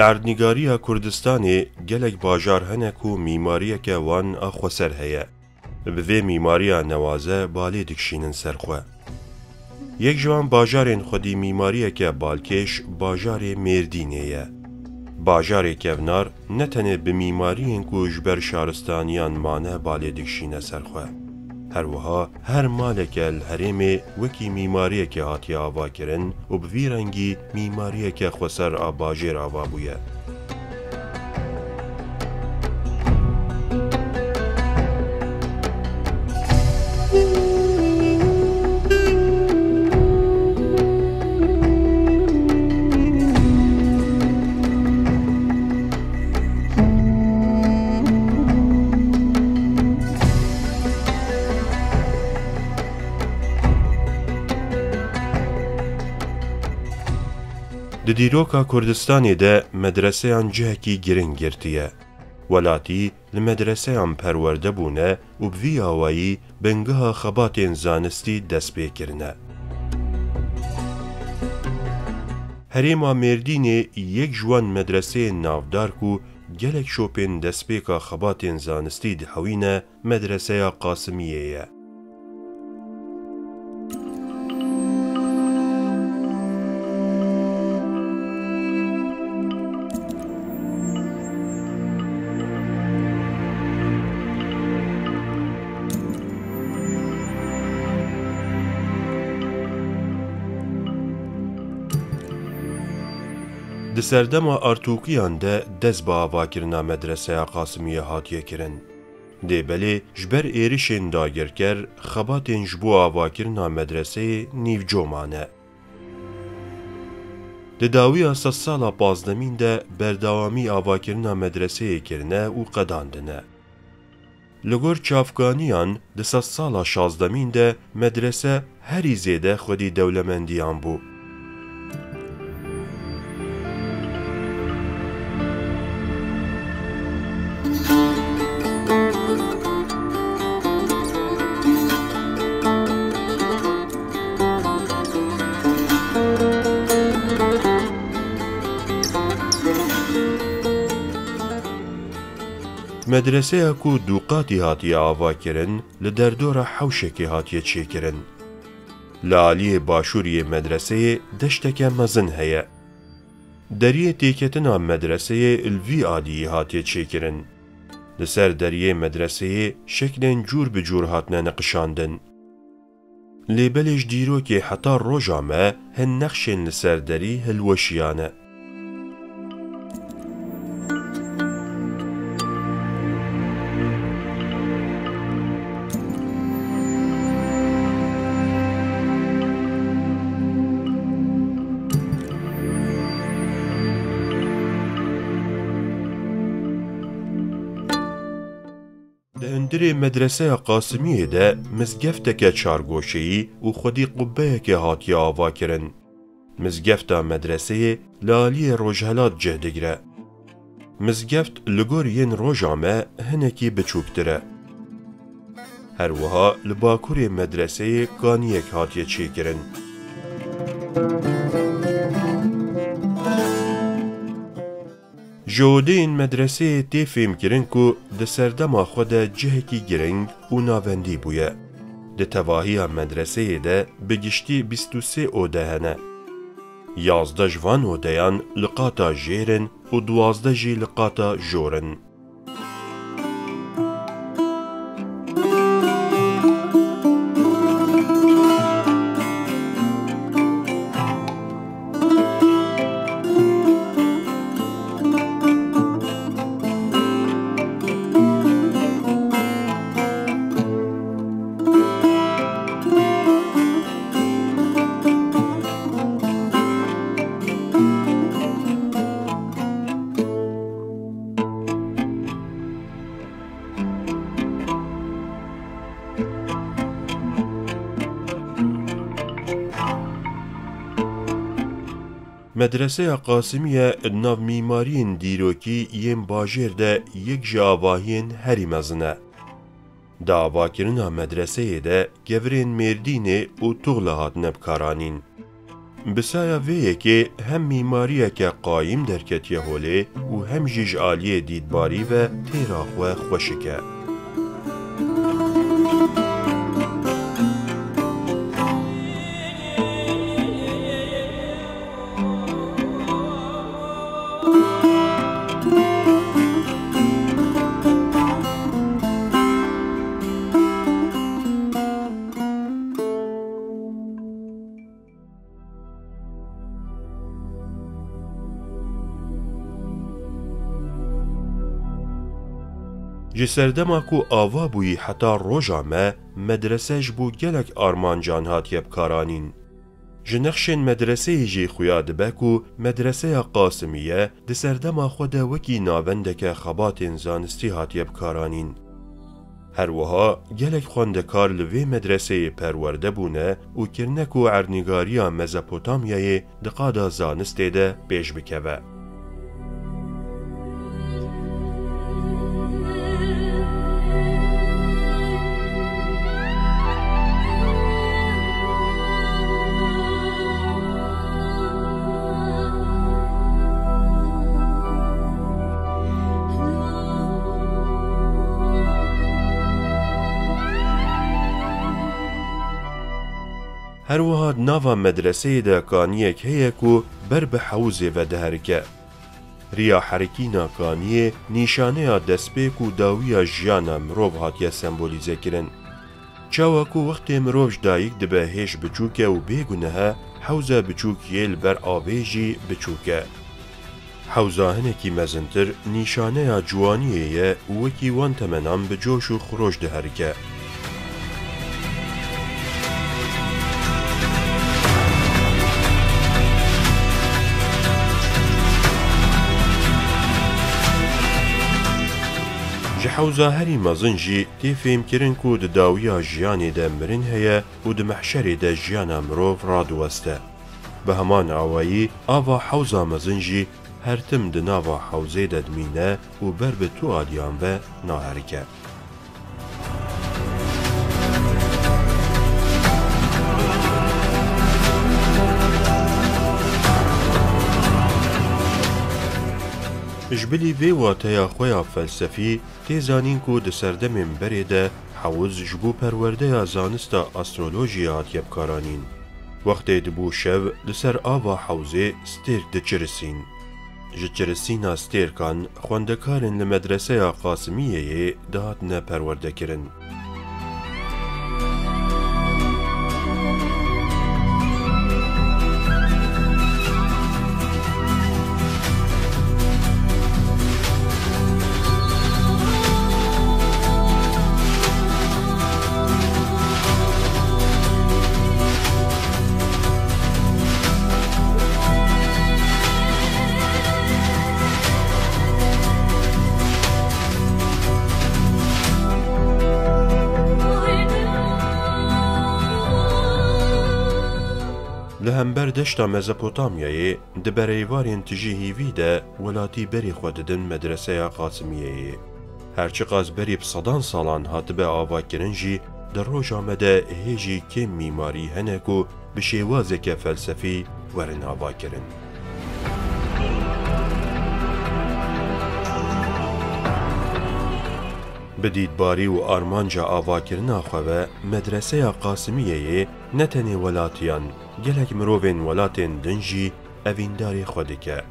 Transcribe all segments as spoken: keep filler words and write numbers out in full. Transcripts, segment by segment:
Erdnîgariya Kurdistanê gelek bajar hene ku mîmariyeke wan a xweser heye. Bi vê mîmariya newaze balê dikişînin ser xwe. Yek ji van bajarên xwedî mîmariyeke balkêş bajarê Mêrdînê ye. Bajarê kevnar ne tenê bi mîmariyên ku ji ber şaristaniyan mane balê dikişîne ser xwe. Her wiha her maleke li herêmê wekî mîmariyekê hatiye avakirin û bi vî rengî mîmariyeke xweser a bajêr ava bûye. Di dîroka Kurdistanê de medreseyan cihekî giring girtiye. Welatî li medreseyan perwerde bûne û bi vî awayî bingeha xebatên zanistî dest pê kirine. Herêma Mêrdînê yek ji wan medreseyên navdar ku gelek şopên destpêka xebatên zanistî dihewîne, Medreseya Qasimiyê ye. Di serdema Artûkiyan de dest bi avakirina Medreseya Qasimiyê hatiye kirin. Lê belê ji ber êrişên dagirker xebatên ji bo avakirina medreseyê nîvco mane. Di dawiya sedsala pazdemîn de berdewamî avakirina medreseyê kirine û qedandine. Li gor çavkaniyan di sedsala şazdemîn de medrese herî zêde xwedî dewlemendiyan bû. Medreseya ku du qatî hatiye avakirin, li derdora hewşekê hatiye çêkirin. Li aliyê başûrî yê medreseyê deşteke mezin heye. Deriyê têketina medreseyê li vî aliyî hatiye çêkirin. Li ser deriyê medreseyê şeklên cûr bi cûr hatine niqişandin. Lê belê ji dîrokê heta roja me hin nexşên li ser derî hilweşiyane. Di hundirê Medreseya Qasimiyê de mizgefteke çargoşeyî û xwedî qubbeyekê hatiye avakirin. Mizgefta medreseyê li aliyê rojhelat cih digire. Mizgeft li gor yên roja me hinekî biçûktir e. Her wiha li bakurê medreseyê kaniyek hatiye çêkirin. Ji odeyên medreseyê tê fêhmkirin ku di serdema xwe de cihekî giring û navendî bûye. Di tevahiya medreseyê de bi giştî bîst û sê ode hene. Yazdeh ji van odeyan li qata jêr in û duwazdeh jî li qata jor in. Medreseya Qasimiye di nav mîmariyên dîrokî yên bajêr de yek ji avahiyên herî mezin e. Di avakirina medreseyê de kevirên Mêrdînê û Tuxle hatine bikaranîn. Bi saya vê yekê hem mîmariyeke qayîm derketiye holê û hem jî ji aliyê dîtbarî ve têra xwe xweşik e. Ji serdema ku ava bûyî heta roja me, medrese ji bo gelek armancan hatiye bikaranîn. Ji nexşên medreseyê jî xuya dibe ku Medreseya Qasimiye di serdema xwe de wekî navendeke xebatên zanistî hatiye bikaranîn. Her wiha gelek xwendekar li vê medreseyê perwerde bûne û kirine ku erdnîgariya Mezopotamyayê di qada zanistê de pêş bikeve. Her wiha di nava medreseyê de kaniyek heye ku ber bi hewzê ve diherike. Riya herikîna kaniyê nîşaneya destpêk û dawiya jiyana mirov hatiye sembolîzekirin. Çawa ku wextê mirov ji dayik dibe hêj biçûk e û bêguneh e, hewza biçûk yê li ber avê jî biçûk e. Hewza hinekî mezintir nîşaneya ciwaniyê ye û wekî wan temenan bi coş û xiroj diherike. Ji hewza herî mezin jî tê fêhmkirin ku di dawiya jiyanê de mirin heye û di mehşerê de jiyana mirov radiweste. Bi heman awayî ava hewza mezin jî her tim di nava hewzê de dimîne û ber bi tu aliyan ve naherike. Ji bilî vê wateya xwe ya felsefî, tê zanîn ku di serdemên berê de hewz ji bo perwerdeya zanista astrolojiyê hatiye bikaranîn. Wextê dibû şev, li ser ava hewzê stêrk diçirisîn. Ji çirisîna stêrkan, xwendekarên li Medreseya Qasimiyeyê dihatine perwerdekirin. Li hember deşta Mezopotamyayê, di berêvarên tijî hîvî de welatî berê xwe didin Medreseya Qasimiyeyê. Her çiqas berî bi sedan salan hatibe avakirin jî, di roja me de hê jî kêm mîmarî hene ku bi şêwazeke felsefî werin avakirin. Bi dîtbarî û armanca avakirina xwe ve Medreseya Qasimiyeyê ne tenê welatiyan, gelek mirovên welatên din jî evîndarê xwe dike.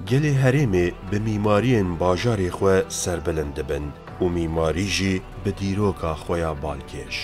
Gelê herêmê bi mîmariyên bajarê xwe serbilind dibin û mîmarî jî bi dîroka xwe ya balkêş.